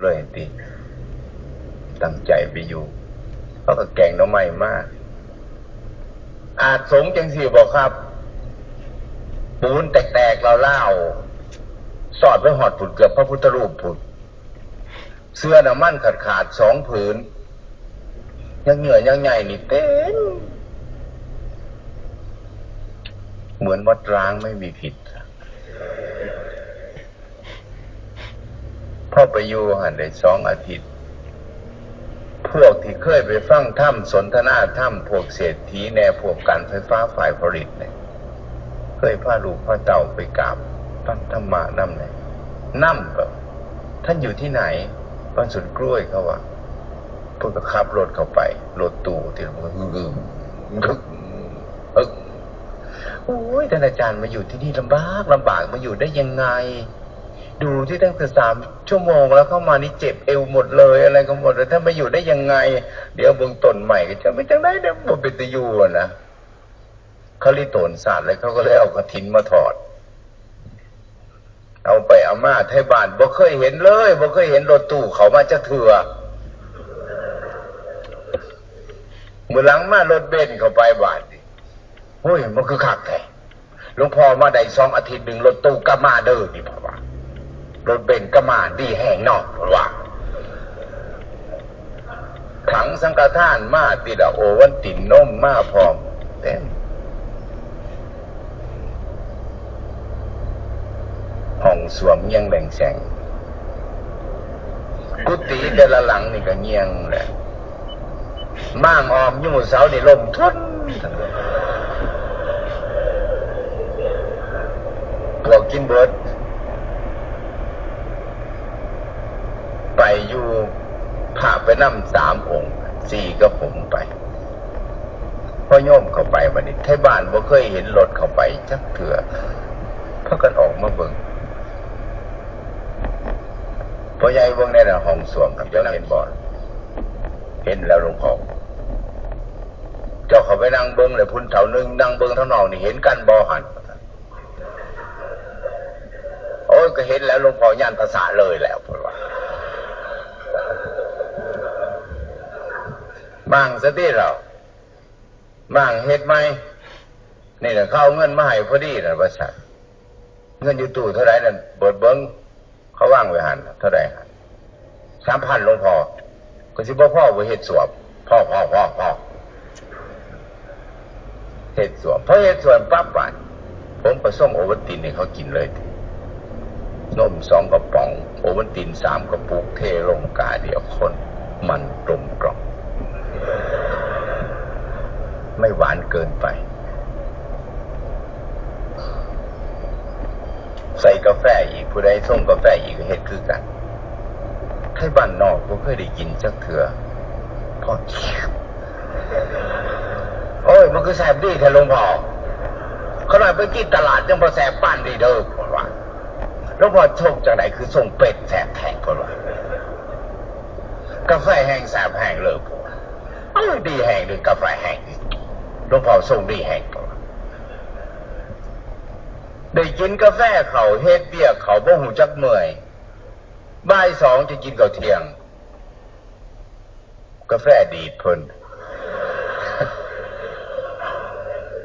ເລີຍຕິ ຕັ້ງໃຈໄປຢູ່ ເຂົາກໍແກງໜໍ່ໄມ້ມາ ອາດສົງຈັ່ງຊີ້ບໍ່ຄັບ? ປູນແຕກໆລາວໆ ສອດໄປຮອດພຸ້ນ ເກືອບພະພຸດທະຮູບພຸ້ນ ເສື່ອນະມັນຂາດໆສອງຜືນ ຍັງເຫຍື້ອຍັງໃຍນີ້ເຕັມ ເໝືອນວັດຮ້າງໄມ່ມີຜິດ. ພໍໄປຢູ່ຫັ້ນໄດ້ສອງອາທິດ ພວກທີ່ເຄີຍໄປຟັງທຳ ສົນທະນາທຳ ພວກເສດຖີແດ່ ພວກການໄຟຟ້າຝ່າຍຜະລິດນີ້ ເຄີຍພາລູກພາເຕົ້າໄປກາບຟັງທຳມະນຳແດ່ ນຳກໍ ທ່ານอยู่ที่ไหน บ้านสวนกล้วย ເຂົາວ່າ ເພິ່ນກໍຂັບລົດເຂົ້າໄປ ລົດຕູ້ທີ່ຮຶກ ຮຶກ ຮຶກ ໂอ๊ຍ ท่านอาจารย์มาอยู่ที่นี่ลำบากลำบาก มาอยู่ได้ยังไง ดูที่ตั้งแต่สามชั่วโมงแล้ว เข้ามานี่เจ็บเอวหมดเลย อะไรก็หมดเลย ท่านมาอยู่ได้ยังไง เดี๋ยวเบิ่งต้นไม้ก็จะเป็นจังได๋เด้ บ่เป็นตาอยู่หั้นนะ เขาเลยโตนสาดเลย เขาก็เลยเอากฐินมาทอด เอาไปเอามา ไทบ้านบ่เคยเห็นเลย บ่เคยเห็นรถตู้เข้ามาจักเทื่อ มื้อหลังมารถเบนซ์เข้าไปบาดนี้ โอ้ย มันคือคักแท้ หลวงพ่อมาได้สองอาทิตย์หนึ่ง รถตู้ก็มาเด้อนี่ เพิ่นว่า รถเบนซ์ก็มา ดีแฮงเนาะ เพิ่นว่า ถังสังฆทานมาติละ โอวัลตินนมมาพร้อม เต็ม ห้องส้วมเงี่ยงแหล่งแสง กุฏิแต่ละหลังนี่ก็เงี่ยงแหละ ม่างออมอยู่มื้อเช้านี่ล่มทุน ปวกกินเบิด ไปอยู่ พระไปนำสามองค์ สี่กับผมไป พอโยมเข้าไปบัดนี้ ไทบ้านบ่เคยเห็นรถเข้าไปจักเทื่อ พากันออกมาเบิ่ง พ่อใหญ่เบิ่งแน่น่ะ ห้องส้วมครับ เจ้าเห็นบ่ เห็นแล้วหลวงพ่อ เจ้าเข้าไปนั่งเบิ่งเลย พุ้นเฒ่าหนึ่งนั่งเบิ่งทางนอกนี่ เห็นกันบ่หั่น โอ้ย ก็เห็นแล้วหลวงพ่อ ย่านภาษาเลยแล้ว เพิ่นว่า ม่างซะติลาว ม่างเฮ็ดใหม่ นี่แหละ เขาเอาเงินมาให้พอดีนะ ว่าซั่น เงินอยู่ตู้เท่าใดนั่น เปิดเบิ่ง เขาวางไว้หั่น เท่าใดหั่น สามพัน หลวงพ่อ ก็สิบ่พอบ่เฮ็ดส้วม พอ พอ พอ พอ เฮ็ดส้วม พอเฮ็ดส้วมปั๊บบาด ผมก็ส่งโอวัลตินให้เขากินเลย นมสองกระป๋อง โอวัลตินสามกระปุก เทลงกาเดียว คน มันกลมกล่อม ไม่หวานเกินไป ใส่กาแฟอีก ผู้ใดส่งกาแฟอีกก็เฮ็ดคือกัน ไทบ้านนอกบ่เคยได้กินจักเทื่อ พอ โอ้ย มันคือแซ่บดีแท้หลวงพ่อ ขนาดไปกินตลาดยังบ่แซ่บปานนี้เด้อ เพิ่นว่า หลวงพ่อส่งจั่งใดคือส่งเป็ดแซ่บแท้ เพิ่นว่า กาแฟแฮงแซ่บแฮงเลย เพิ่นว่า เออ ดีแฮงเด้อ กาแฟแฮง หลวงพ่อส่งดีแฮง เพิ่นว่า ได้กินกาแฟเข้า เฮ็ดเวียกเข้า บ่ฮู้จักเมื่อย บ่ายสองจะกินข้าวเที่ยง กาแฟดีดเพิ่น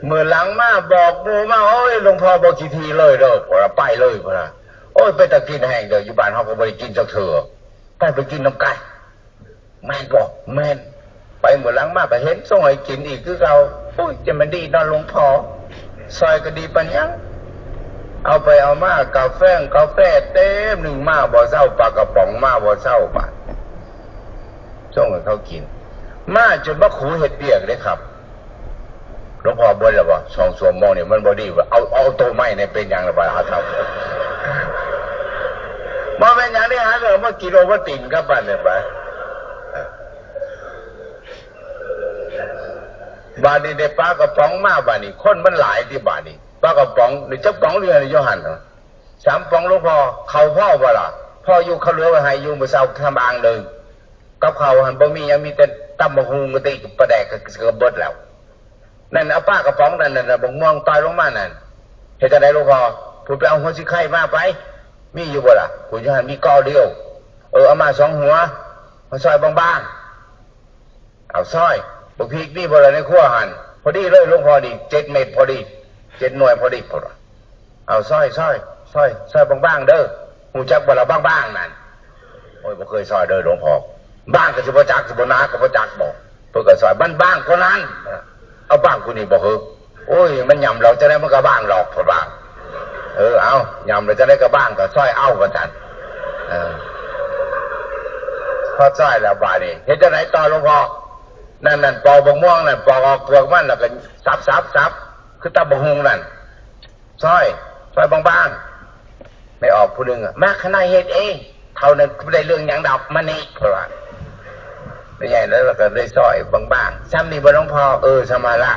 มื้อหลังมาบอกหมู่มา โอ้ย หลวงพ่อบ่ขี้ถี่เลยเด้อ พวกเราไปเลย พวกเรา โอ้ย เป็นตากินแฮงเด้อ อยู่บ้านเฮาก็บ่ได้กินจักเทื่อ ไป ไปกินนำกัน แม่นบ่ แม่น ไปมื้อหลังมาก็เห็นส่งให้กินอีกคือเก่า โอ้ย จะมันดีเนาะหลวงพ่อ ซอยก็ดีปานหยัง เอาไปเอามากาแฟ กาแฟเต็มหนึ่ง มาบ่เซา ปลากระป๋องมาบ่เซา บาด ส่งให้เขากิน มาจนมาขูเฮ็ดเวียกเด้ครับ หลวงพ่อเบิ่งแล้วบ่ สองชั่วโมงนี่มันบ่ดี เอา เอาโตใหม่นี่เป็นหยังล่ะบ่ หาทำ บ่เป็นหยังเด้ หาเรื่องมากินโอวัลตินครับ บาดนี้ไป บาดนี้ได้ปลากระป๋องมา บาดนี้คนมันหลายติ บาดนี้ปลากระป๋องนี่จักป๋องเดียวนี่อยู่หั่น สามป๋องหลวงพ่อ ข้าวพอบ่ล่ะ พออยู่ ข้าวเหลือไว้ให้อยู่ มื้อเช้าทำอ่างหนึ่ง กับข้าวหั่นบ่มีหยัง มีแต่ตำบักหุ่งกะติ ปลาแดกก็ ก็เบิดแล้ว นั่นเอาปลากระป๋องนั่นน่ะ บักม่วงต่อยลงมานั่น เฮ็ดจั่งใด๋หลวงพ่อ ผู้ไปเอาหัวสิไข่มาไป มีอยู่บ่ล่ะ ผู้อยู่หั่นมีกอเดียว ເອີ ເອົາມາສອງຫົວ ມາຊອຍບາງໆ. ເອົາຊອຍ ບັກພິກມີບໍ່ລະໃນຄົວຫັ້ນ? ພໍດີເລີຍ ຫຼວງພໍ່ນີ້ ເຈັດເມັດພໍດີ ເຈັດໜ່ວຍພໍດີ ເພິ່ນວ່າ. ເອົາຊອຍ ຊອຍ ຊອຍ ຊອຍບາງໆເດີ ຮູ້ຈັກບໍ່ລະ ບາງໆນັ້ນ? ໂອ້ຍ ບໍ່ເຄີຍຊອຍເດີຫຼວງພໍ່ ບາງກໍຊິບໍ່ຈັກ ຊິບໍ່ໜາກໍບໍ່ຈັກບໍ? ເພິ່ນກໍຊອຍ ມັນບາງກວ່ານັ້ນ ເອົາບາງກວ່ານີ້ບໍ່ເຮີ? ໂອ້ຍ ມັນຫຍ້ຳແລ້ວຈັ່ງໃດມັນກໍບາງດອກ ເພິ່ນວ່າ. ເອີ ເອົາ ຫຍ້ຳແລ້ວຈັ່ງໃດກໍບາງ ກໍຊອຍເອົາວ່າຊັ້ນ. ເອີ ພໍຊອຍແລ້ວບາດນີ້ເຮັດຈັ່ງໃດຕໍ່ຫຼວງພໍ່? ນັ້ນ ນັ້ນ ປອກບັກມ່ວງນັ້ນ ປອກອອກເປືອກມັນ ແລ້ວກໍສັບໆໆ ຄືຕຳບັກຫຸ່ງນັ້ນ ຊອຍ ຊອຍບາງໆ. ແມ່ອອກຜູ້ໜຶ່ງ ມາ ຂ້ານ້ອຍເຮັດເອງ ເຖົ້ານັ້ນບໍ່ໄດ້ເລື່ອງຫຍັງດອກ ມານີ້ ເພິ່ນວ່າ. ແມ່ໃຫຍ່ແລ້ວກໍເລີຍຊອຍບາງໆ. ຊ່ຳນີ້ບໍ່ຫຼວງພໍ່? ເອີ ຊ່ຳຫັ້ນລະ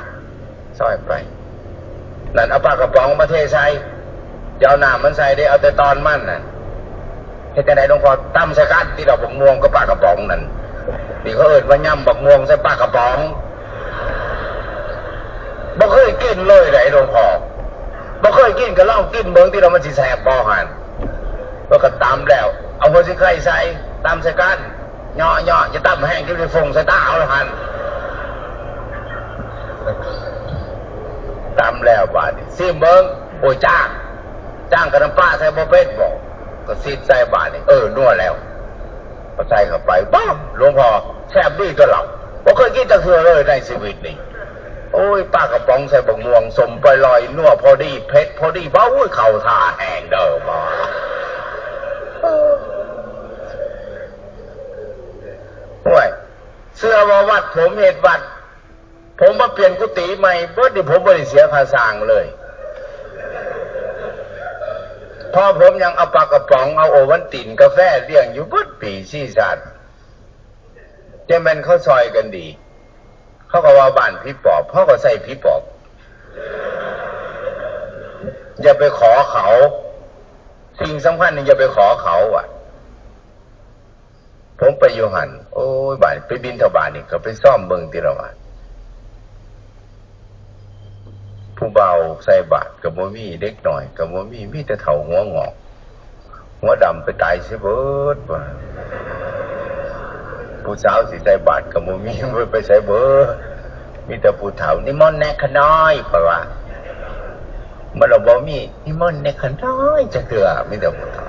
ຊອຍໄປ. ນັ້ນ ເອົາປາກະປ໋ອງມາເທໃສ່ ຢ່າເອົານ້ຳມັນໃສ່ເດ້ ເອົາແຕ່ຕອນມັນນັ້ນ. ເຮັດຈັ່ງໃດຫຼວງພໍ່? ຕຳໃສ່ກັນຕິດອກ ບັກມ່ວງກັບປາກະປ໋ອງນັ້ນ. ນີ້ເຂົາເອີ້ນວ່າ ຍຳບັກມ່ວງໃສ່ປາກະປ໋ອງ. ບໍ່ເຄີຍກິນເລີຍໃດຫຼວງພໍ່ ບໍ່ເຄີຍກິນ ກໍລອງກິນເບິ່ງຕິ ວ່າມັນຊິແຊບບໍ່ຫັ້ນ. ເພິ່ນກໍຕຳແລ້ວ ເອົາຫົວສີໄຄໃສ່ ຕຳໃສ່ກັນ ເຍາະໆ ຢ່າຕຳແຮງ ຈະໄດ້ຟົງໃສ່ຕາເຮົາລະຫັ້ນ. ຕຳແລ້ວບາດນີ້ ຊີມເບິ່ງ ໂອ້ຍ ຈາງ ຈາງກັບນ້ຳປາໃສ່ບໍ່ເປັນບໍ? ກໍຊິດໃສ່ບາດນີ້ ເອີ ນົວແລ້ວ ກໍໃສ່ເຂົ້າໄປ ບາບ ຫຼວງພໍ່ ແຊບດີຕົວະ ບໍ່ເຄີຍກິນຈັກເທື່ອເລີຍໃນຊີວິດນີ້. ໂອ້ຍ ປາກະປ໋ອງໃສ່ບັກມ່ວງ ສົ້ມປອຍລອຍ ນົວພໍດີ ເຜັດພໍດີ ບາບ ໂອ້ຍ ເຂົ້າທ່າແຮງເດີ ບາບ. ໂອ້ຍ ເຊື່ອວ່າວັດ ຜົມເຮັດວັດ ຜົມມາປ່ຽນກຸຕິໃໝ່ເບິດນີ້ ຜົມບໍ່ໄດ້ເສຍຄ່າສ້າງເລີຍ. ເພາະຜົມຍັງເອົາປາກະປ໋ອງ ເອົາໂອວັນຕິນ ກາແຟລ້ຽງຢູ່ເບິດປີຊີຊາດ. ຈັ່ງແມ່ນເຂົາຊ່ອຍກັນດີ ເຂົາກໍວ່າບ້ານຜີປອບ ເຮົາກໍໃສ່ຜີປອບ. ຢ່າໄປຂໍເຂົາ ສິ່ງສຳຄັນນີ້ຢ່າໄປຂໍເຂົາວ່າ. ຜົມໄປຢູ່ຫັ້ນ ໂອ້ຍ ບາດໄປບິນທະບາດນີ້ ກໍໄປຊອມເບິ່ງຕິລະວ່າ ຜູ້ບ່າວໃສ່ບາດກໍບໍ່ມີ ເດັກນ້ອຍກໍບໍ່ມີ ມີແຕ່ເຖົ້າຫົວງອກ ຫົວດຳໄປຕາຍເສຍເບິດວ່າ. ຜູ້ສາວຊິໃສ່ບາດກໍບໍ່ມີ ໄປໃສເບິດ ມີແຕ່ຜູ້ເຖົ້າ ນິມົນແດ່ຂ້ານ້ອຍ ຂ້ອຍວ່າ. ມັນລະບໍ່ມີ ນິມົນແດ່ຂ້ານ້ອຍ ຈັກເທື່ອ ມີແຕ່ຜູ້ເຖົ້າ.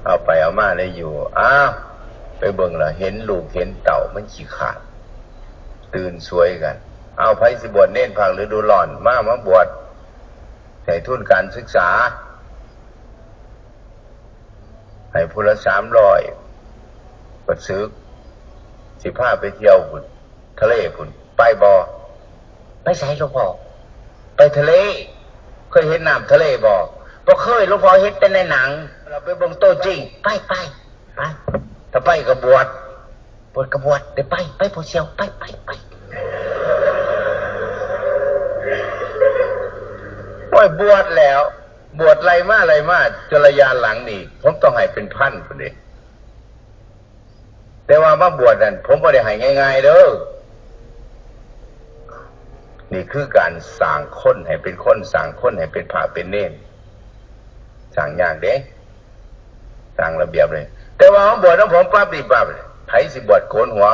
ເອົາໄປເອົາມາໄດ້ຢູ່ ອ້າວ ໄປເບິ່ງລະ ເຫັນລູກເຫັນເຕົ້າມັນຂີ້ຂາດ ຕື່ນສວຍກັນ. ເອົາ ໃຜຊິບວດເນນພາກລະດູຮ້ອນ ມາ ມາບວດ ໃຫ້ທຶນການສຶກສາ ໃຫ້ຜູ້ລະສາມຮ້ອຍ ປະຊຶກ ຊິພາໄປທ່ຽວພຸ້ນ ທະເລພຸ້ນ ໄປບໍ່? ໄປໃສຫຼວງພໍ່? ໄປທະເລ. ເຄີຍເຫັນນ້ຳທະເລບໍ່? ບໍ່ເຄີຍ ຫຼວງພໍ່ເຫັນແຕ່ໃນໜັງ. ລະໄປເບິ່ງໂຕຈິງ ໄປ ໄປ ໄປ. ຖ້າໄປກໍບວດ ບວດກໍບວດ ໄດ້ໄປ ໄປຜູ້ສ່ຽວ ໄປ ໄປ ໄປ. ໂອ້ຍ ບວດແລ້ວ ບວດໄລ່ມາ ໄລ່ມາ ຈົນໄລຍະຫຼັງນີ້ ຜົມຕ້ອງໃຫ້ເປັນພັນພຸ້ນເດ້. ແຕ່ວ່າມາບວດນັ້ນ ຜົມບໍ່ໄດ້ໃຫ້ງ່າຍໆເດີ. ນີ້ຄືການສ້າງຄົນໃຫ້ເປັນຄົນ ສ້າງຄົນໃຫ້ເປັນພະເປັນເນນ ສ້າງຍາກເດ້ ສ້າງລະບຽບເລີຍ. ແຕ່ວ່າມາບວດນຳຜົມປັບນີ້ປັບ ໃຜຊິບວດໂກນຫົວ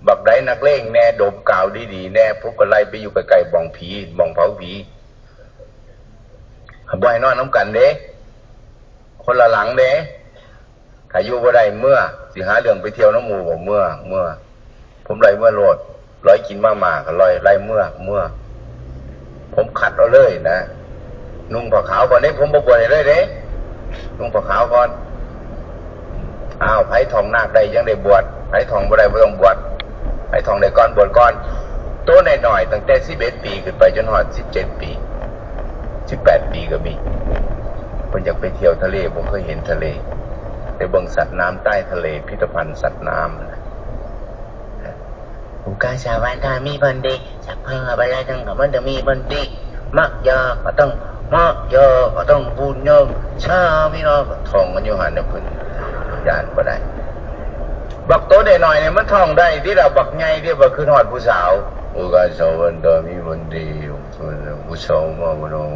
ບັກໃດນັກເລງແດ່ ດົມກາວດີໆແດ່ ຜົມກໍໄລ່ໄປຢູ່ໃກ້ໆບ່ອນຜີ ບ່ອນເຜົາຜີ. ບໍ່ໃຫ້ນອນນຳກັນເດ້ ຄົນລະຫຼັງເດ້. ຖ້າຢູ່ບໍ່ໄດ້ເມືອ ຊິຫາເລື່ອງໄປທ່ຽວນຳໝູ່ບໍ່? ເມືອ ເມືອ ຜົມໄລ່ເມືອໂລດ. ລອຍກິນມາມ່າກໍລອຍ ໄລ່ເມືອ ເມືອ. ຜົມຄັດເອົາເລີຍນະ ນຸ່ງຜ້າຂາວກ່ອນເດ້. ຜົມບໍ່ບວດໃຫ້ເລີຍເດ້ ນຸ່ງຜ້າຂາວກ່ອນ. ອ້າວ ໃຜທ່ອງນາກໄດ້ຈັ່ງໄດ້ບວດ ໃຜທ່ອງບໍ່ໄດ້ບໍ່ຕ້ອງບວດ. ໃຜທ່ອງໄດ້ກ່ອນບວດກ່ອນ. ໂຕນ້ອຍໆ ຕັ້ງແຕ່ສິບເອັດປີຂຶ້ນໄປ ຈົນຮອດສິບເຈັດປີ ສິບແປດປີກໍມີ. ເພິ່ນຢາກໄປທ່ຽວທະເລ ບໍ່ເຄີຍເຫັນທະເລ ໄປເບິ່ງສັດນ້ຳໃຕ້ທະເລ ພິພິທະພັນສັດນ້ຳນະ. ຜູ້ກາສາວານຖ້າມີບ່ອນດີ ສັກເພິ່ງເອົາໄປໄລ່ທັງກັບມັນຈະມີບ່ອນດີ. ມະຢາກໍຕ້ອງ ມະຢາກໍຕ້ອງບຸນຍອມ ຊາມີນອນກໍທ່ອງກັນຢູ່ຫັ້ນນະ. ເພິ່ນຢ້ານບໍ່ໄດ້. ບັກໂຕນ້ອຍໆນີ້ມັນທ່ອງໄດ້ຕິລະ ບັກໃຫຍ່ຕິ ບັກຄືຮອດຜູ້ສາວ. ຜູ້ກາສາວານຖ້າມີບ່ອນດີ ຜູ້ສາວມາບໍ່ຕ້ອງ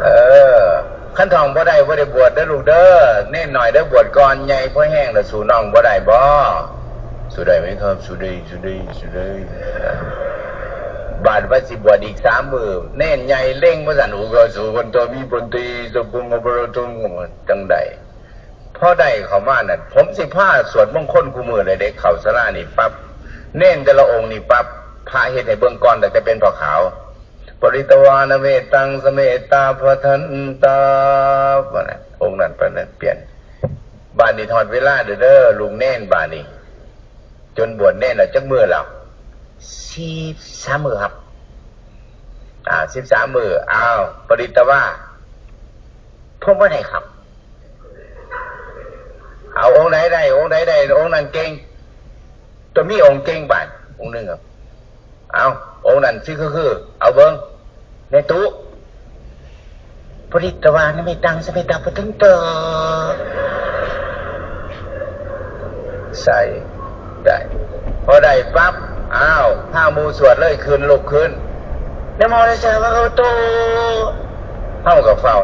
ເອີ ຄັນທ່ອງບໍ່ໄດ້ ບໍ່ໄດ້ບວດເດີລູກເດີ. ເນນນ້ອຍເດີ ບວດກ່ອນ ໃຫຍ່ພໍແຮງແລ້ວ ສູ້ນ້ອງບໍ່ໄດ້ບໍ? ສູ້ໄດ້ໄໝຄັບ? ສູ້ໄດ້ ສູ້ໄດ້ ສູ້ໄດ້. ບາດວ່າຊິບວດອີກສາມມື້ ເນນໃຫຍ່ເລັງວ່າຊັ້ນ ອຸກາສຸ ພັນຕາມິ ພັນຕິ ສັບພັງ ອະປະຣາທັງ ຈັ່ງໃດ. ພໍໄດ້ເຂົ້າມານັ້ນ ຜົມຊິພາສວດມົງຄົນຄູ່ມື້ເລີຍເດ້. ເຂົ້າສາລານີ້ປັບ ເນນແຕ່ລະອົງນີ້ປັບ ພະເຮັດໃຫ້ເບິ່ງກ່ອນ ຕັ້ງແຕ່ເປັນຜ້າຂາວ. ປະລິດຕະວານະເມຕັງ ສະເມຕາ ພັນຕາ ວ່ານັ້ນ ອົງນັ້ນປານນັ້ນປ່ຽນ. ບາດນີ້ຮອດເວລາເດີ ເດີລູກເນນ ບາດນີ້ ຈົນບວດເນນແລ້ວ ຈັກມື້ແລ້ວ? ສິບສາມມື້ຄັບ. ອ່າ ສິບສາມມື້. ອ້າວ ປະລິດຕະວາ ຜົມບໍ່ໄດ້ຄັບ. ເອົາ ອົງໃດໄດ້ ອົງໃດໄດ້ ອົງນັ້ນເກັ່ງ. ຕ້ອງມີອົງເກັ່ງບາດ ອົງໜຶ່ງ. ເອົາ ອົງນັ້ນຊິຄື ເອົາເບິ່ງ ແມ່ຕູ້ ປະລິດຕະວານະເມຕັງ ສະເມຕາ ພັນຕາ ໃສ່ໄດ້. ພໍໄດ້ປັບ ອ້າວ ພາໝູ່ສວດເລີຍ ຂຶ້ນ ລຸກຂຶ້ນ ນະໂມຕັດສະ ພະຄະວະໂຕ. ເຮົາກໍຟ້າວ